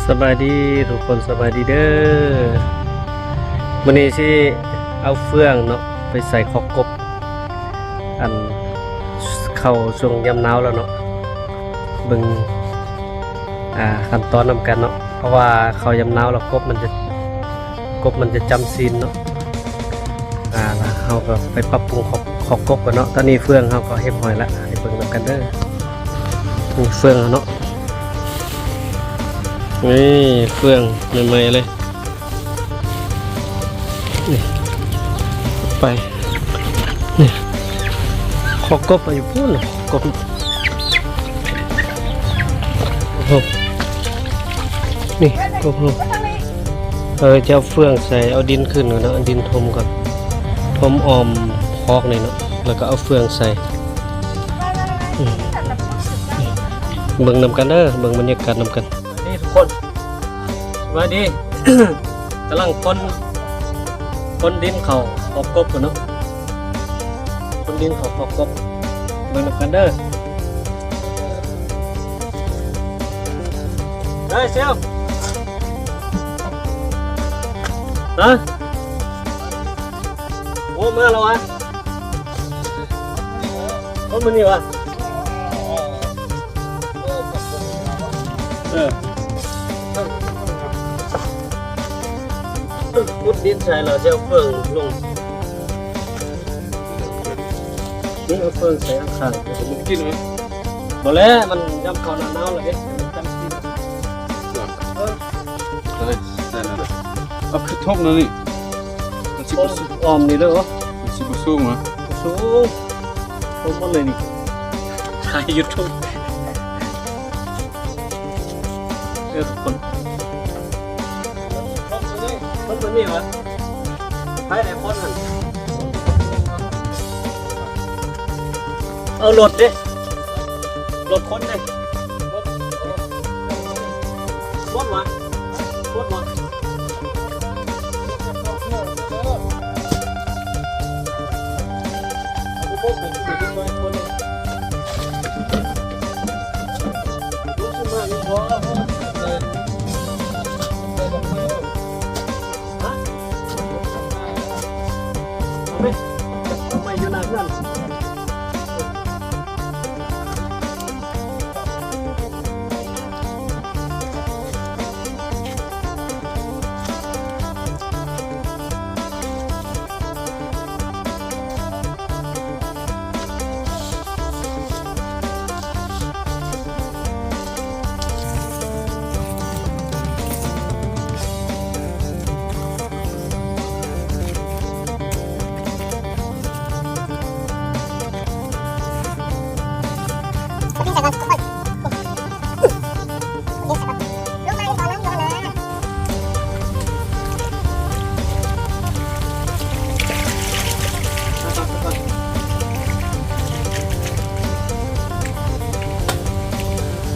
ສະບາຍດີທຸກຄົນ ສະບາຍດີເດີ. ມື້ນີ້ຊິເອົາເຟືອງເນາະ ໄປໃສ່ຄອກກົບ ອັນ ເຂົ້າຊ່ວງຍາມໜາວແລ້ວເນາະ. ເບິ່ງ ອ່າ ຂັ້ນຕອນນຳກັນເນາະ ເພາະວ່າເຂົ້າຍາມໜາວແລ້ວ ກົບມັນຈະ ກົບມັນຈະຈຳຊີ້ນເນາະ. ອ່າ ລະເຮົາກໍໄປປັບປຸງຄອກ ຄອກກົບກ່ອນເນາະ. ຕອນນີ້ເຟືອງເຮົາກໍຮຽບຮ້ອຍລະ ໃຫ້ເບິ່ງນຳກັນເດີ. ນີ້ເຟືອງເຮົາເນາະ ນີ້ເຟືອງໃໝ່ໆເລີຍ. ນີ້ ໄປ ນີ້ ຄອກກົບຢູ່ພຸ້ນ ຄອກກົບ ນີ້ ໂອ້ໂຫ ເອີ ຈະເອົາເຟືອງໃສ່ ເອົາດິນຂຶ້ນກ່ອນເນາະ ເອົາດິນຖົມກ່ອນ ຖົມອ້ອມຄອກນີ້ເນາະ ແລ້ວກໍເອົາເຟືອງໃສ່. ອືມ ເບິ່ງນຳກັນເດີ ເບິ່ງບັນຍາກາດນຳກັນ. ນີ້ທຸກຄົນ ສະບາຍດີ ກຳລັງຂົນ ຂົນດິນເຂົ້າຄອກກົບພຸ້ນເນາະ ຂົນດິນເຂົ້າຄອກກົບ ເບິ່ງນຳກັນເດີ. ເອີ ເຊວ ຮະ ໂອ້ ມາແລ້ວຫວາ? ໂອ້ ມື້ນີ້ຫວາ? ເອີ ຂຸດດິນໃສ່ແລ້ວຊິເອົາເຟືອງລົງ. ນີ້ເອົາເຟືອງໃສ່ຂ້າງໆ ມັນກິນໄໝ? ບໍ່ແລ້ວ ມັນຍາມເຂົ້າໜ້າໜາວແລ້ວເດ້ ມັນຈຳກິນ. ເອີ ໃສ່ນັ້ນ ເອົາຂຶ້ນທົບນັ້ນນີ້ ມັນຊິບໍ່ສູງ ອ້ອມນີ້ເດີ ມັນຊິບໍ່ສູງຫວາ? ບໍ່ສູງ ລົງໝົດເລີຍນີ້ ຖ່າຍຢູທູບ. ເອີ ຄົນ ຄົນບໍ່ມີຫວາ? ໃຜແດ່ຄົນຫັ້ນ? ເອົາລົດເດ້ ລົດຄົນເດ້ ລົດ ລົດຫວາ? ຄົນບໍ່?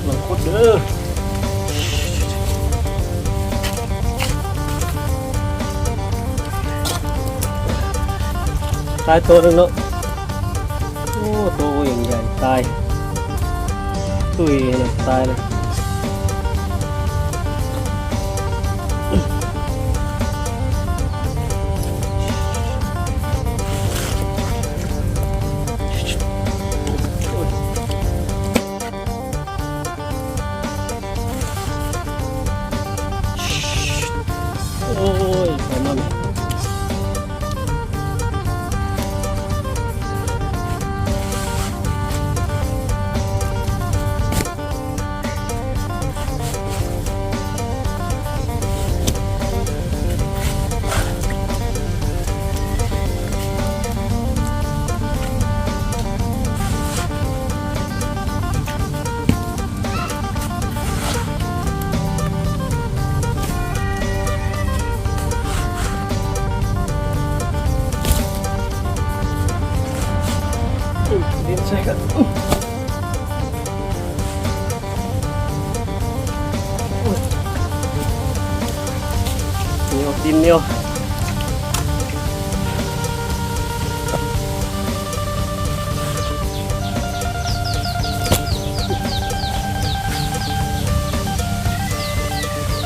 ລອງຂຸດເດີ ຕາຍໂຕໜຶ່ງເນາະ. ໂອ້ ໂຕໃຫຍ່ຕາຍ ຕຸ້ຍຕາຍເລີຍ. ໂອ້ຍ ໄປນຳ. ດິນໃສ່ກັນ ໜຽວ ຕີນໜຽວ. ໂ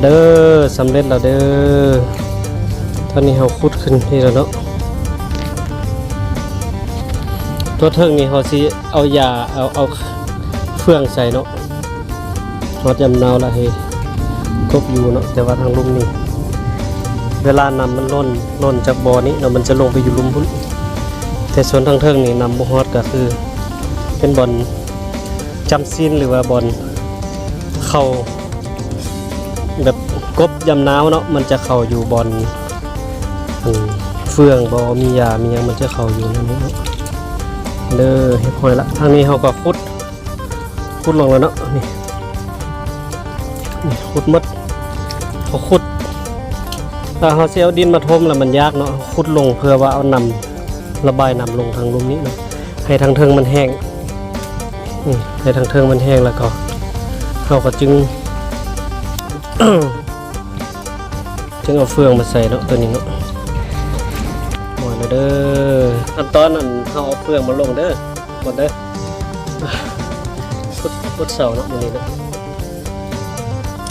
ເດີ ສຳເລັດແລ້ວເດີ. ຕອນນີ້ເຮົາຂຸດຂຶ້ນນີ້ແລ້ວເນາະ. ຕົວເທິງນີ້ເຮົາຊິເອົາຢາ ເອົາ ເອົາເຟືອງໃສ່ເນາະ. ຮອດຍາມໜາວລະໃຫ້ກົບຢູ່ເນາະ, ແຕ່ວ່າທາງລຸ່ມນີ້ ເວລານ້ຳມັນລົ້ນ ລົ້ນຈາກບໍ່ນີ້ເນາະ ມັນຈະລົງໄປຢູ່ລຸ່ມພຸ້ນ. ແຕ່ສ່ວນທາງເທິງນີ້ນ້ຳບໍ່ຮອດ ກະຄືເປັນບ່ອນຈຳສິນ ຫຼືວ່າບ່ອນເຂົ້າ ແບບກົບຍາມໜາວເນາະ ມັນຈະເຂົ້າຢູ່ບ່ອນ ອັນ ເຟືອງບໍ່ ມີຢາມີຫຍັງ ມັນຈະເຂົ້າຢູ່ໃນນີ້ເນາະ. ເດີ ຮຽບຮ້ອຍລະ. ທາງນີ້ເຮົາກະຂຸດ ຂຸດລົງແລ້ວເນາະ. ນີ້ ນີ້ຂຸດໝົດ. ເຮົາຂຸດ ຖ້າເຮົາຊິເອົາດິນມາຖົມລະມັນຍາກເນາະ, ເຮົາຂຸດລົງເພື່ອວ່າເອົານ້ຳ ລະບາຍນ້ຳລົງທາງລຸ່ມນີ້ເນາະ ໃຫ້ທາງເທິງມັນແຫ້ງ. ນີ້ ໃຫ້ທາງເທິງມັນແຫ້ງ ແລ້ວກໍເຮົາກໍຈຶ່ງ ຈຶ່ງເອົາເຟືອງມາໃສ່ເນາະ ໂຕນີ້ເນາະ. ໝົດແລ້ວເດີ ຂັ້ນຕອນ ອັນ ເຮົາເອົາເຟືອງມາລົງເດີ ໝົດເດີ. ຂຸດ ຂຸດເສົາເນາະ ມື້ນີ້ເນາະ.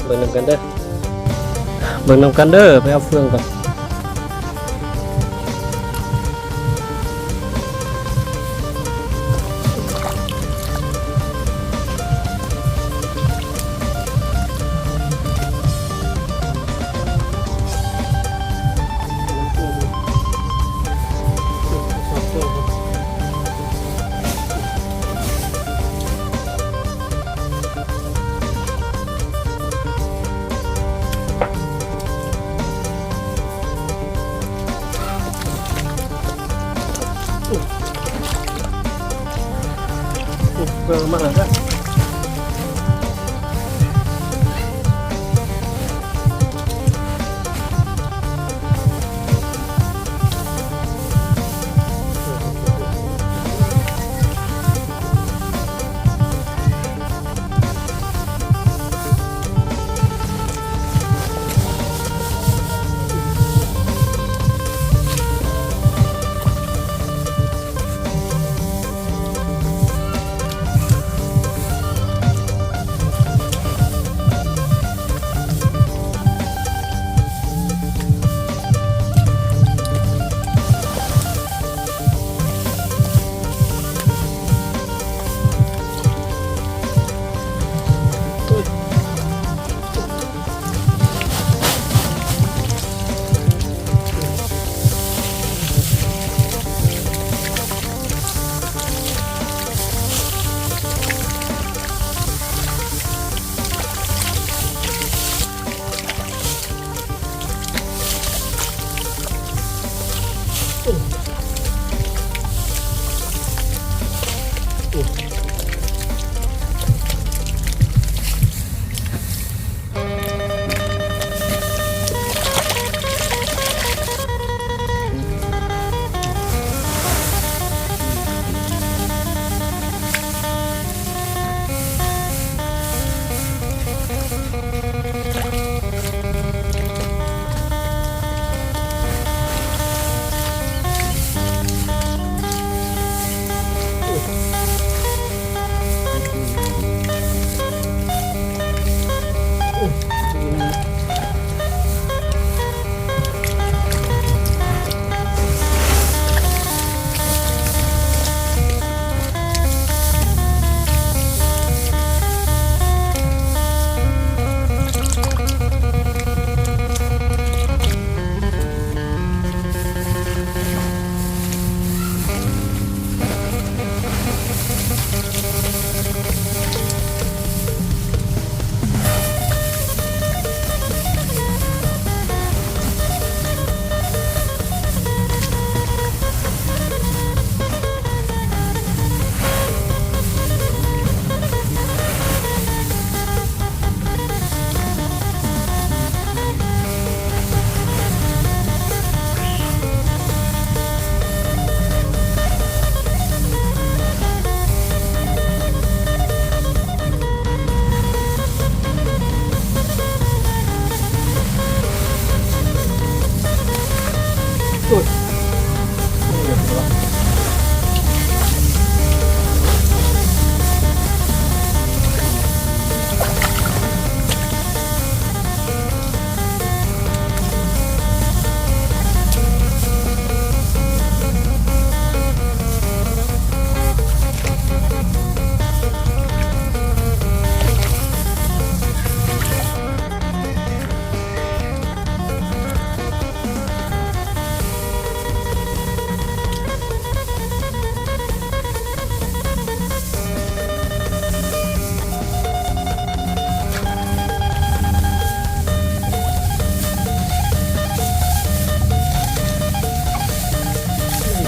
ເບິ່ງນຳກັນເດີ ເບິ່ງນຳກັນເດີ. ໄປເອົາເຟືອງກ່ອນ. ເບິ່ງມາແລ້ວ.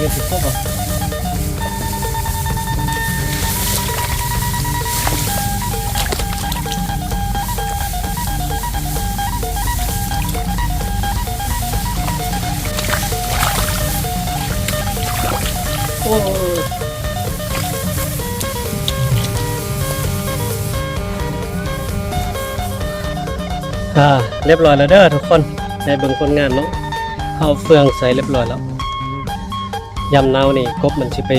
ເຮັດຊິຄົບບໍ່? ໂອ້ຍ ອ່າ ລຽບຮ້ອຍແລ້ວເດີທຸກຄົນ ໄດ້ເບິ່ງຜົນງານເນາະ. ເຮົາເຟືອງໃສ່ລຽບຮ້ອຍແລ້ວ. ຍາມໜາວນີ້ກົບມັນຊິໄປ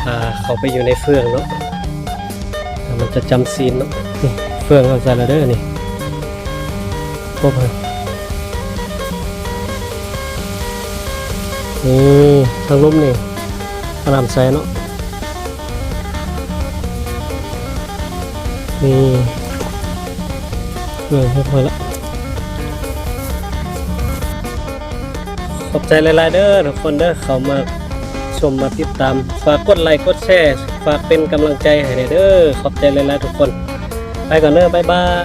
ອ່າ ເຂົ້າໄປຢູ່ໃນເຟືອງເນາະ ມັນຈະຈຳຊີ້ນເນາະ. ນີ້ເຟືອງເຮົາໃສ່ແລ້ວເດີນີ້ ກົບ ນີ້ທາງລຸ່ມນີ້ ເອົານ້ຳໃສ່ເນາະ. ນີ້ ເອີ ຮຽບຮ້ອຍລະ. ຂອບໃຈຫຼາຍໆເດີທຸກຄົນເດີ ເຂົ້າມາຊົມມາຕິດຕາມ ຝາກກົດໄລກົດແຊ ຝາກເປັນກຳລັງໃຈໃຫ້ແດ່ເດີ. ຂອບໃຈຫຼາຍໆທຸກຄົນ ໄປກ່ອນເດີ ບາຍບາຍ.